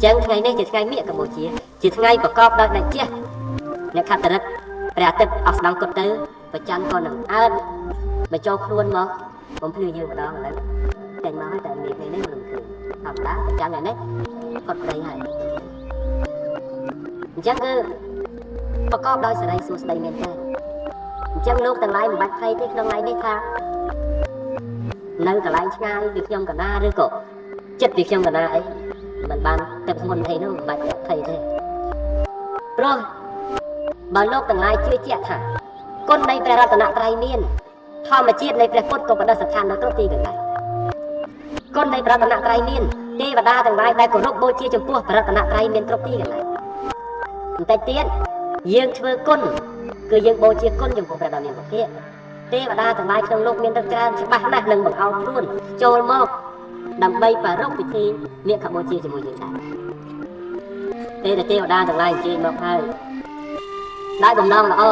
ញ្ចឹងថ្ងៃនេះជាថ្ងៃមាឃបូជាជាថ្ងៃប្រកបដោយដេជះអ្នកខត្តរិទ្ធព្រះអាទិត្យអស់ស្ដង់គត់ទៅប្រច័នក៏នឹងអើតមកចូលខ្លួនមកបំភ្លឺយើងម្ដងឥឡូវចេញមកហើយតែមានថ្ងៃនេះមិនឃើញធម្មតាប្រច័នថ្ងៃនេះផុតប្តីហើយអញ្ចឹងគឺប្រកបដោយសេរីសួស្តីមែនទេអញ្ចឹងលោកទាំងឡាយមិនបាច់ភ័យទេក្នុងថ្ងៃនេះថានៅកន្លែងឆ្ងាយពីខ្ញុំកណាឬក៏ចិត្តពីខ្ញុំកណាអីមិនបានទឹកមុនអីនោះមិនបាច់ភ័យទេព្រោះបើលោកទាំងឡាយជឿជាក់ថាគុណនៃព្រះរតនត្រ័យមានធម្មជាតិនៃព្រះពុទ្ធក៏បដិស្ថាននៅគ្រប់ទីកន្លែងគុណនៃព្រះរតនត្រ័យមានទេវតាទាំងឡាយដែលគោរពបូជាចំពោះព្រះរតនត្រ័យមានគ្រប់ទីកន្លែងបន្តិចទៀតយើងធ្វើគុណគឺយើងបូជាគុណចំពោះព្រះដ៏មានពុទ្ធៈទេវតាទាំងឡាយក្នុងលោកមានទឹកច្រើនច្បាស់ណាស់នឹងបង្អោនខ្លួនចូលមកដើម្បីប្រារព្ធពិធីមាឃបូជាជាមួយយើងដែរទេទេវតាទាំងឡាយអញ្ជើញមកហើយដោយបំណងល្អ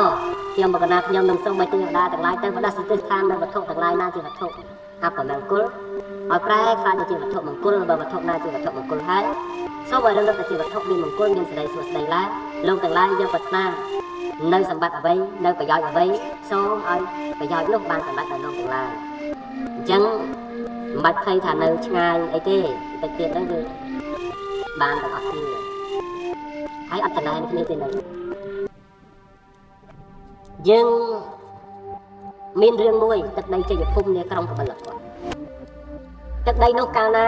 ខ្ញុំបកណាខ្ញុំនឹងសូមឲ្យទេវតាទាំងឡាយទៅបដិសទិដ្ឋាននៅវត្ថុទាំងឡាយណាជាវត្ថុអពមង្គលឲ្យប្រែក្លាយទៅជាវត្ថុមង្គលបើវត្ថុណាជាវត្ថុមង្គលហើយសូមឲ្យរំលឹកទៅជាវត្ថុមានមង្គលមានសេរីសួស្តីឡើយលោកទាំងឡាយយកប្រាថ្នានៅសម្បត្តិអ្វីនៅប្រយោជន៍អ្វីសូមឲ្យប្រយោជន៍នោះបានសម្បត្តិដល់លោកទាំងឡាយអញ្ចឹងមិនបាច់ភ័យថានៅឆ្ងាយអីទេតិចទៀតហ្នឹងគឺបានទាំងអស់គ្នាហើយអត់ចំណែនគ្នាទេនៅយើងមានរឿងមួយទឹកដីជ័យភូមិនាក្រុងកបិលវត្តទឹកដីនោះកាលណា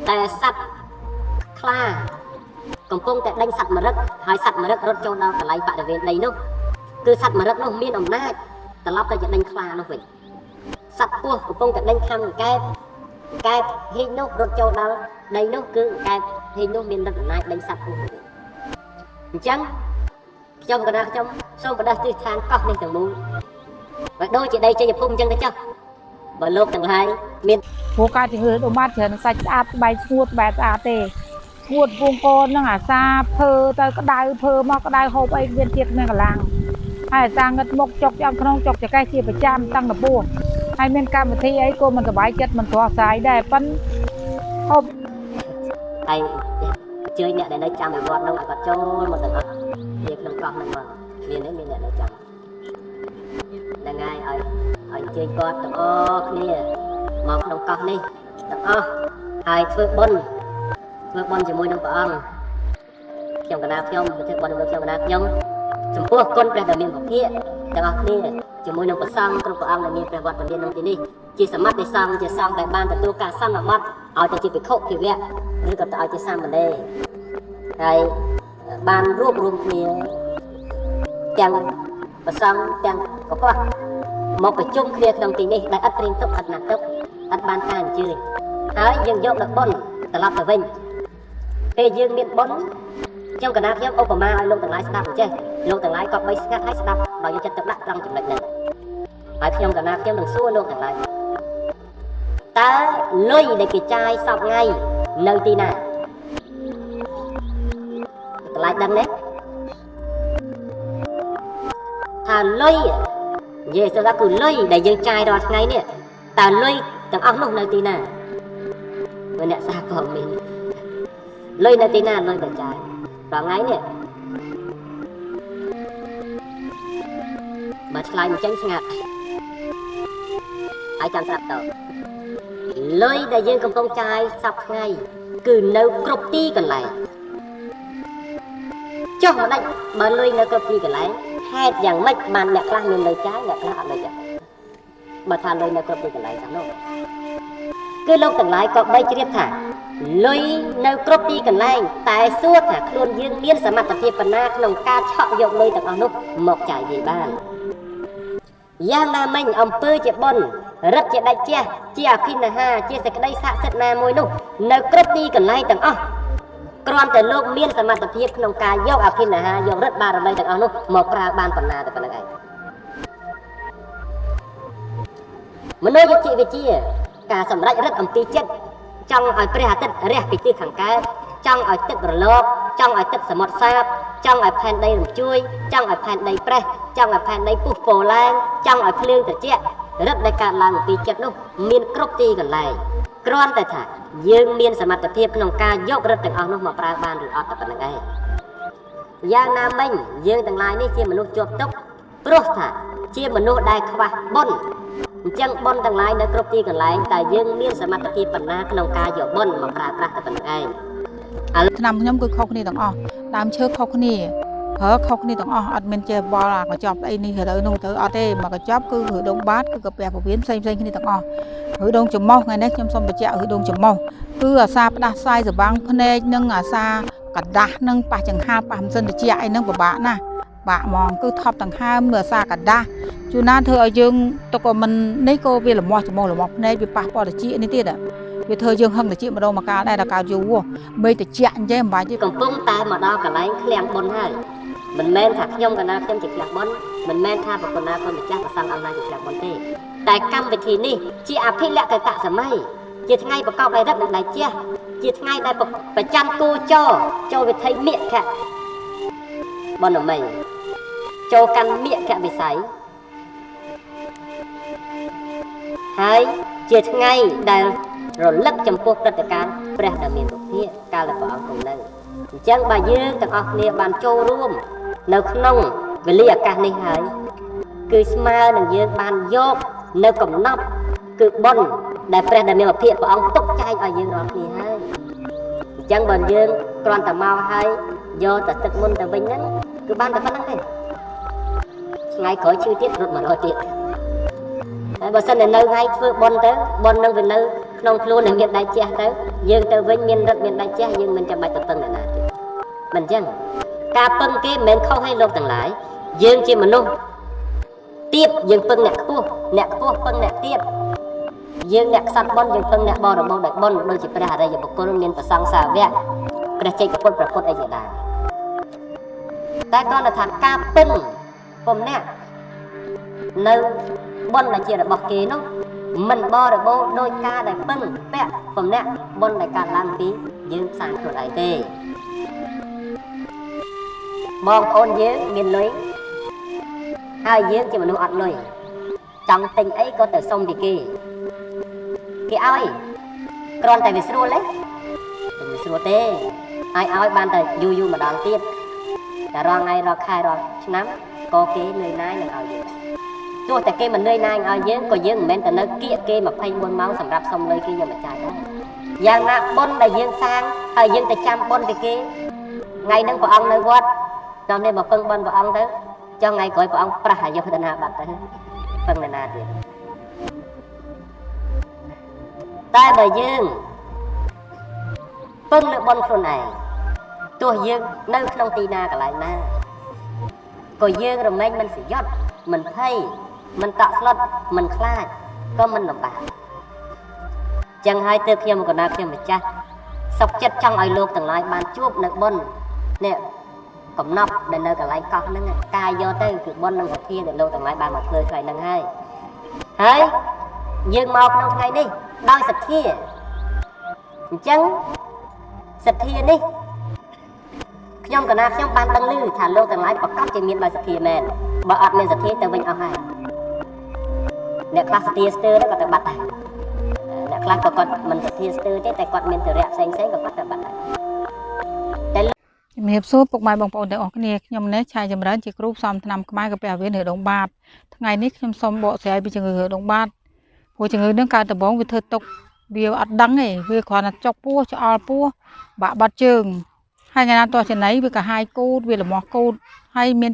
តែសត្វខ្លាកំពុងតែដេញសត្វមរឹកហើយសត្វមរឹករត់ចូលដល់កន្លែងបរិវេណដីនោះគឺសត្វមរឹកនោះមានអំណាចត្រឡប់ទៅជាដេញខ្លានោះវិញសត្វពស់កំពុងតែដេញខាំកែបកែបហីងនោះរត់ចូលដល់ដីនោះគឺកែបហីងនោះមានឫទ្ធិអំណាចដេញសត្វពស់វិញអញ្ចឹងខ្ញុំកណាខ្ញុំសូមបដិស្ឋានកោះនេះទាំងមូលបើដូចជាដីជ័យភូមិអញ្ចឹងទៅចុះបើលោកទាំងឡាយមាន ព្រោះការជំងឺដុំបាតច្រើនសាច់ស្អាតស្បែកស្ងួតបែបស្អាតទេស្ងួតពងកូនហ្នឹងអាសាភើទៅក្តៅភើមកក្តៅហូបអីមានទៀតមានកម្លាំងហើយអាសាងឹតមុខចុកចាំក្នុងចុកចកេះជាប្រចាំតាំងតពោះហើយមានកម្មវិធីអីក៏មិនសប្បាយចិត្តមិនស្រស់ស្រាយដែរប៉ិនហូប ហើយជើញអ្នកដែលនៅចាំនៅវត្តនោះឲ្យគាត់ចូលមកទាំងអស់គ្នាក្នុងកោះហ្នឹងមកមានទេមានអ្នកនៅចាំហ្នឹងហើយឲ្យអញ្ជើញគាត់ទាំងអស់គ្នាមកក្នុងកោះនេះទាំងអស់ហើយធ្វើបុណ្យធ្វើបុណ្យជាមួយនឹងព្រះអង្គខ្ញុំកណាខ្ញុំធ្វើបុណ្យជាមួយខ្ញុំកណាខ្ញុំចំពោះគុណព្រះដ៏មានពុទ្ធៈទាំងអស់គ្នាជាមួយនឹងព្រះសង្ឃគ្រប់ព្រះអង្គដែលមានព្រះវត្តមានក្នុងទីនេះជាសមត្ថសង្ឃជាសង្ឃដែលបានទទួលការសន្មត់ឲ្យទៅជាភិក្ខុភិវៈឬក៏ទៅឲ្យជាសាមណេរហើយបានរួបរวมគ្នាទាំងព្រះសង្ឃទាំងកពស់មកប្រជុំគ្នាក្នុងទីនេះដែលអត់ត្រៀមទុកអត់ណាត់ទុកអត់បានការអញ្ជើញហើយយើងយកដល់បុណ្យត្រឡប់ទៅវិញពេលយើងមានបុណ្យខ្ញុំកណាខ្ញុំឧបមាឲ្យលោកទាំងឡាយស្ដាប់អញ្ចេះលោកទាំងឡាយក៏បីស្ងាត់ហើយស្ដាប់ដោយយកចិត្តទុកដាក់ត្រង់ចំណុចហ្នឹងហើយខ្ញុំកណាខ្ញុំនឹងសួរលោកទាំងឡាយតើលុយដែលគេចាយសពថ្ងៃនៅទីណាទាំងឡាយដឹងទេថាលុយនិយាយទៅថាគឺលុយដែលយើងចាយរាល់ថ្ងៃនេះតើលុយទាំងអស់នោះនៅទីណាមើលអ្នកសារព័ត៌មានលុយនៅទីណាលុយដែលចាយរាល់ថ្ងៃនេះបើឆ្លើយមិនចេញស្ងាត់ហើយចាំស្រាប់តលុយដែលយើងកំពុងចាយសពថ្ងៃគឺនៅគ្រប់ទីកន្លែងចុះមិនដាច់បើលុយនៅគ្រប់ទីកន្លែងហេតុយ៉ាងម៉េចបានអ្នកខ្លះមានលុយចាយអ្នកខ្លះអត់លុយចាយបើថាលុយនៅគ្រប់ទីកន្លែងទាំងនោះគឺលោកទាំងឡាយក៏បីជ្រាបថាលុយនៅគ្រប់ទីកន្លែងតែសួរថាខ្លួនយើងមានសមត្ថភាពប៉ុណ្ណាក្នុងការឆក់យកលុយទាំងអស់នោះមកចាយវាយបានយ៉ាងណាមិញអំពើជាបុណ្យរិទ្ធជាដាច់ជះជាអភិនិហាជាសេចក្តីស័ក្តិសិទ្ធិណាមួយនោះនៅគ្រប់ទីកន្លែងទាំងអស់គ្រាន់តែលោកមានសមត្ថភាពក្នុងការយកអភិនិហាយករិទ្ធបារមីទាំងអស់នោះមកប្រើបានប៉ុណ្ណាតែប៉ុណ្្នឹងឯងមនោយិវិជ្ជាការសម្រេចរិទ្ធអំពីចិត្តចង់ឲ្យព្រះអាទិត្យរះពីទិសខាងកើតចង់ឲ្យទឹករលកចង់ឲ្យទឹកសមុទ្រសាបចង់ឲ្យផែនដីរំជួយចង់ឲ្យផែនដីប្រេះចង់ឲ្យផែនដីពុះពោឡើងចង់ឲ្យភ្លើងត្រជាក់រិទ្ធដែលកើតឡើងអំពីចិត្តនោះមានគ្រប់ទីកន្លែង គ្រាន់តែថាយើងមានសមត្ថភាពក្នុងការយករឹតទាំងអស់នោះមកប្រើបានឬអត់តែប៉ុណ្្នឹងឯងយ៉ាងណាមិញយើងទាំងឡាយនេះជាមនុស្សជាប់ទុក្ខព្រោះថាជាមនុស្សដែលខ្វះបុណ្យអញ្ចឹងបុណ្យទាំងឡាយនៅគ្រប់ទីកន្លែងតែយើងមានសមត្ថភាពប៉ុណ្ណាក្នុងការយកបុណ្យមកប្រើប្រាស់តែប៉ុណ្្នឹងឯង ឆ្នាំខ្ញុំគឺខុសគ្នាទាំងអស់ដើមឈើខុសគ្នាប្រើខុសគ្នាទាំងអស់អត់មានចេះបល់អាកញ្ចប់អីនេះទៅនោះទៅអត់ទេមកកញ្ចប់គឺឬដងបាតគឺកាពះពវៀនផ្សេងផ្សេងគ្នាទាំងអស់ឬដងច្រមុះថ្ងៃនេះខ្ញុំសូមបញ្ជាក់ឬដងច្រមុះគឺអាសាផ្ដាស់សាយសវាងភ្នែកនិងអាសាកដាស់និងប៉ះចង្ហាប៉ះម៉ាស៊ីនត្រជាក់អីហ្នឹងពិបាកណាស់បាក់ហ្មងគឺថប់ដង្ហើមនៅអាសាកដាស់ជួនណាធ្វើឲ្យយើងទុកមិននេះក៏វាលមាស់ច្រមុះលមាស់ភ្នែកវាប៉ះពាល់ត្រចៀកនេះទៀតវាធ្វើយើងហឹងត្រចៀកម្ដងមកកាលដែរដល់កើតយូរមេត្រចៀកអញ្ចឹងមិនបាច់ទេ កំពុងតែមកដល់កន្លែងឃ្លាំងបុណ្យហើយមិនមែនថាខ្ញុំកណាខ្ញុំជាឃ្លាំងបុណ្យមិនមែនថាប្រគុណណាគុណម្ចាស់ប្រសង់អង្គណាជាឃ្លាំងបុណ្យទេតែកម្មវិធីនេះជាអភិលក្ខកសម័យជាថ្ងៃប្រកបដោយរិទ្ធនិងដៃជះជាថ្ងៃដែលប្រចាំគូចរចូលវិធីមគ្គបុណ្យមីចូលកាន់មគ្គវិស័យហើយជាថ្ងៃដែលរលឹកចំពោះព្រឹត្តិការណ៍ព្រះដ៏មានពុទ្ធកាលដែលព្រះអង្គគង់នៅអញ្ចឹងបើយើងទាំងអស់គ្នាបានចូលរួមនៅក្នុងវេលាឱកាសនេះហើយគឺស្មើនឹងយើងបានយកនៅកំណត់គឺបុណ្យដែលព្រះដ៏មានពុទ្ធព្រះអង្គទុកចែកឲ្យយើងរាល់គ្នាហើយអញ្ចឹងបើយើងគ្រាន់តែមកហើយយកតែទឹកមុនទៅវិញហ្នឹងគឺបានតែប៉ុណ្្នឹងទេថ្ងៃក្រោយឈឺទៀតរត់មករកទៀតតែបើសិនតែនៅថ្ងៃធ្វើបុណ្យទៅបុណ្យនឹងវានៅក្នុងខ្លួននឹងមានដៃជះទៅយើងទៅវិញមានរឹតមានដៃជះយើងមិនចាំបាច់ទៅពឹងអ្នកណាទេមិនអញ្ចឹងការពឹងគេមិនមែនខុសឲ្យលោកទាំងឡាយយើងជាមនុស្សទៀបយើងពឹងអ្នកខ្ពស់អ្នកខ្ពស់ពឹងអ្នកទៀបយើងអ្នកខ្សត់បុណ្យយើងពឹងអ្នកបរិបូរណ៍ដោយបុណ្យដូចជាព្រះអរិយបុគ្គលមានប្រសង្ឃសាវកព្រះជ័យពុទ្ធព្រះពុទ្ធអីជាដើមតែគ្រាន់តែថាការពឹងពំនាក់នៅបុណ្យដែលជារបស់គេនោះមិនបរិបូរណ៍ដោយការដែលពឹងពាក់ពំនាក់បុណ្យដែលកើតឡើងពីយើងផ្សាយខ្លួនឯងទេបងប្អូនយើងមានលុយហើយយើងជាមនុស្សអត់លុយចង់ទិញអីក៏ទៅសុំពីគេគេឲ្យគ្រាន់តែវាស្រួលទេមិនស្រួលទេហើយឲ្យបានតែយូរយូរម្ដងទៀតតែរាល់ថ្ងៃរាល់ខែរាល់ឆ្នាំក៏គេនឿយណាយនឹងឲ្យយើងទោះតែគេមិននឿយណាយឲ្យយើងក៏យើងមិនមែនទៅនៅគៀកគេ24ម៉ោងសម្រាប់សុំលុយគេយកមកចាយដែរយ៉ាងណាបុណ្យដែលយើងសាងហើយយើងទៅចាំបុណ្យពីគេថ្ងៃហ្នឹងព្រះអង្គនៅវត្តដល់នេះមកពឹងបុណ្យព្រះអង្គទៅចង់ថ្ងៃក្រោយព្រះអង្គប្រះអាយុទៅណាបាត់ទៅពឹងនៅណាទៀតតែបើយើងពឹងលើបុណ្យខ្លួនឯងទោះយើងនៅក្នុងទីណាកន្លែងណាក៏យើងរមែងមិនសយត់មិនភ័យមិនតក់ស្លុតមិនខ្លាចក៏មិនលំបាកចឹងហើយទើបខ្ញុំកណ្ដាលខ្ញុំម្ចាស់សុខចិត្តចង់ឲ្យលោកទាំងឡាយបានជួបនៅបុណ្យនេះកំណប់ដែលនៅកន្លែងកោះហ្នឹងកាយយកទៅគឺបុណ្យនិងសទ្ធាដែលលោកទាំងឡាយបានមកធ្វើថ្ងៃហ្នឹងហើយហើយយើងមកក្នុងថ្ងៃនេះដោយសទ្ធាអញ្ចឹងសទ្ធានេះខ្ញុំកណាខ្ញុំបានដឹងឮថាលោកទាំងឡាយប្រកាសជាមានដោយសទ្ធាមែនបើអត់មានសទ្ធាទៅវិញអស់ហើយអ្នកខ្លះសទ្ធាស្ទើរក៏ទៅបាត់ដែរអ្នកខ្លះក៏គាត់មិនសទ្ធាស្ទើរទេតែគាត់មានទរៈផ្សេងៗក៏គាត់ទៅបាត់ដែរតែ ជំរាបសួរពុកម៉ែបងប្អូនទាំងអស់គ្នាខ្ញុំនេះឆាយចម្រើនជាគ្រូផ្សំថ្នាំខ្មែរកាពះវៀនឬដងបាតថ្ងៃនេះខ្ញុំសូមបកស្រាយពីជំងឺដងបាតព្រោះជំងឺនឹងកើតដំបូងវាធ្វើទុកវាអត់ដឹងទេវាគ្រាន់តែចុកពោះឆ្អល់ពោះបាក់បាត់ជើងហើយថ្ងៃណាតោះចំណៃវាកាហាយគូតវាលមាស់គូតហើយមាន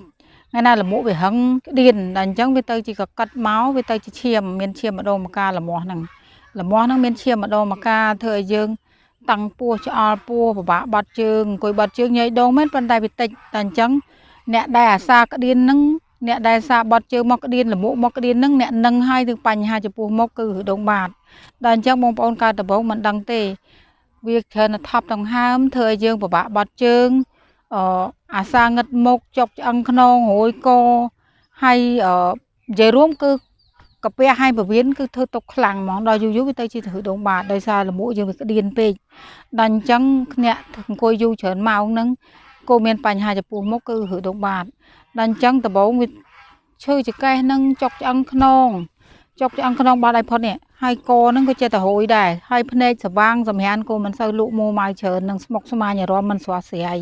ថ្ងៃណាលមុខវាហឹងក្តៀនដល់អញ្ចឹងវាទៅជាកកិតមកវាទៅជាឈាមមានឈាមម្ដងម្កាលលមាស់ហ្នឹងលមាស់ហ្នឹងមានឈាមម្ដងម្កាលធ្វើឲ្យយើងតាំងពោះឆ្អល់ពោះពិបាកបាត់ជើងអង្គុយបាត់ជើងញ៉ៃដងមែនប៉ុន្តែវាតិចតែអញ្ចឹងអ្នកដែលអាសាក្តៀនហ្នឹងអ្នកដែលសាបាត់ជើងមកក្តៀនលមុខមកក្តៀនហ្នឹងអ្នកនឹងហើយគឺបញ្ហាចំពោះមុខគឺដងបាតដល់អញ្ចឹងបងប្អូនកើតដំបូងមិនដឹងទេវាច្រើនតែថប់ដង្ហើមធ្វើឲ្យយើងពិបាកបាត់ជើងអាសាងឹតមុខចុកឆ្អឹងខ្នងរួយកហើយនិយាយរួមគឺកាពះហើយពវៀនគឺធ្វើទុកខ្លាំងហ្មងដល់យូរយូរវាទៅជាធ្វើដងបាតដោយសារលមួកយើងវាក្តៀនពេកដល់អញ្ចឹងអ្នកអង្គុយយូរច្រើនម៉ោងហ្នឹងក៏មានបញ្ហាចំពោះមុខគឺឬដងបាតដល់អញ្ចឹងដំបូងវាឈឺចង្កេះហ្នឹងចុកឆ្អឹងខ្នង ចុកឆ្អឹងខ្នងបាត់ឲ្យផុតនេះហើយកហ្នឹងក៏ចេះតែរួយដែរហើយភ្នែកស្វាងសម្រានក៏មិនសូវលក់មួម៉ៅច្រើននិងស្មុកស្មាញអារម្មណ៍មិនស្រស់ស្រាយ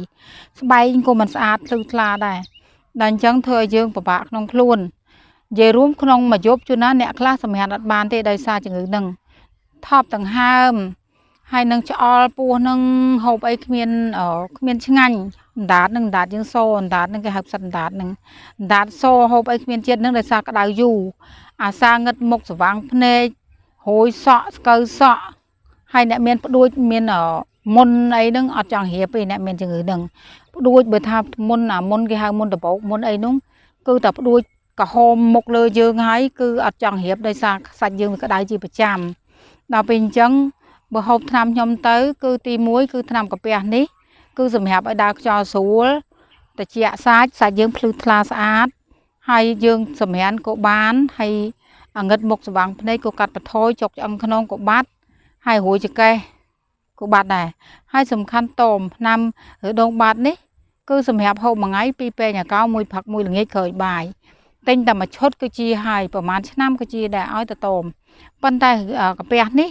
ស្បែកក៏មិនស្អាតភ្លឺថ្លាដែរដល់អញ្ចឹងធ្វើឲ្យយើងពិបាកក្នុងខ្លួននិយាយរួមក្នុងមួយយប់ជួនណាអ្នកខ្លះសម្រានអត់បានទេដោយសារជំងឺហ្នឹងថប់ដង្ហើមហើយនឹងឆ្អល់ពោះនឹងហូបអីគ្មានគ្មានឆ្ងាញ់អណ្ដាតនឹងអណ្ដាតយើងសអណ្ដាតនឹងគេហៅផ្សិតអណ្ដាតនឹងអណ្ដាតសហូបអីគ្មានជាតិនឹងដោយសារក្តៅយូរអាសាងឹតមុខស្វាងភ្នែក ហួយសក់ស្កូវសក់ហើយអ្នកមានផ្ដួចមានមុនអីហ្នឹងអត់ចង់រៀបទេអ្នកមានជំងឺហ្នឹងផ្ដួចបើថាមុនអាមុនគេហៅមុនដបោកមុនអីហ្នឹងគឺតែផ្ដួចក្រហមមុខលើយើងហើយគឺអត់ចង់រៀបដោយសារសាច់យើងវាក្តៅជាប្រចាំដល់ពេលអញ្ចឹងបើហូបថ្នាំខ្ញុំទៅគឺទី1គឺថ្នាំកាពះនេះគឺសម្រាប់ឲ្យដើរខ្យល់ស្រួលត្រជាក់សាច់សាច់យើងភ្លឺថ្លាស្អាតហើយយើងសម្រានក៏បានហើយ អាងឹតមុខស្វាងភ្នែកក៏កាត់បន្ថយចុកឆ្អឹងខ្នងក៏បាត់ហើយរួយចកេះក៏បាត់ដែរហើយសំខាន់តមថ្នាំឬដងបាត់នេះគឺសម្រាប់ហូបមួយថ្ងៃពីរពែងអាកោមួយផឹកមួយល្ងាចក្រោយបាយទិញតែមួយឈុតគឺជាហើយប្រហែលឆ្នាំគឺជាដែរឲ្យទៅតមប៉ុន្តែកាពះនេះ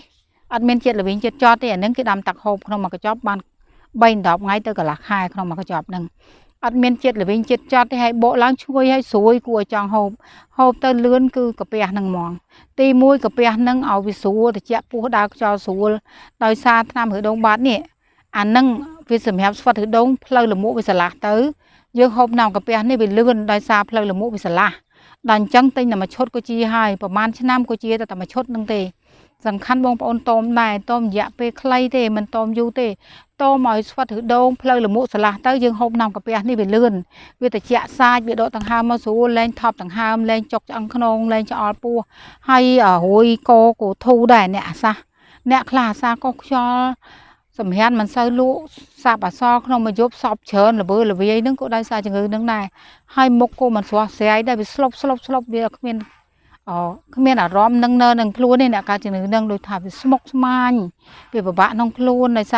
អត់មានជាតិល្វីងជាតិចតទេអានឹងគេដាំទឹកហូបក្នុងមួយកញ្ចប់បាន3 10ថ្ងៃទៅកន្លះខែក្នុងមួយកញ្ចប់ហ្នឹងអត់មានជាតិល្វីងជាតិចតទេហើយបកឡើងឈ្ងុយហើយស្រួយគួរឲ្យចង់ហូបហូបទៅលឿនគឺកាពះហ្នឹងហ្មងទី1កាពះហ្នឹងឲ្យវាស្រួលត្រជាក់ពោះដើរខ្យល់ស្រួលដោយសារថ្នាំឬដងបាតនេះអាហ្នឹងវាសម្រាប់ស្វិតឬដងផ្លូវលមួកវាស្រឡះទៅយើងហូបថ្នាំកាពះនេះវាលឿនដោយសារផ្លូវលមួកវាស្រឡះដល់អញ្ចឹងទិញតែមួយឈុតក៏ជាហើយប្រហែលឆ្នាំក៏ជាតែមួយឈុតហ្នឹងទេសំខាន់បងប្អូនតមដែរតមរយៈពេលខ្លីទេមិនតមយូរទេតមឲ្យស្វិតឬដងផ្លូវលមួកស្រឡះទៅយើងហូបថ្នាំកាពះនេះវាលឿនវាត្រជាក់សាច់វាដកដង្ហើមមកស្រួលលែងថប់ដង្ហើមលែងចុកឆ្អឹងខ្នងលែងឆ្អល់ពោះហើយរួយកក៏ធូរដែរអ្នកអាសាសអ្នកខ្លះអាសាក៏ខ្យល់សម្រានមិនសូវលក់សាប់អសល់ក្នុងមួយយប់សពច្រើនល្វើល្វាយហ្នឹងក៏ដោយសារជំងឺហ្នឹងដែរហើយមុខក៏មិនស្រស់ស្រាយដែរវាស្លុបស្លុបស្លុបវាគ្មានគ្មានអារម្មណ៍នឹងនៅនឹងខ្លួនទេអ្នកកើតជំងឺហ្នឹងដូចថាវាស្មុកស្មាញវាពិបាកក្នុងខ្លួនដោយសារ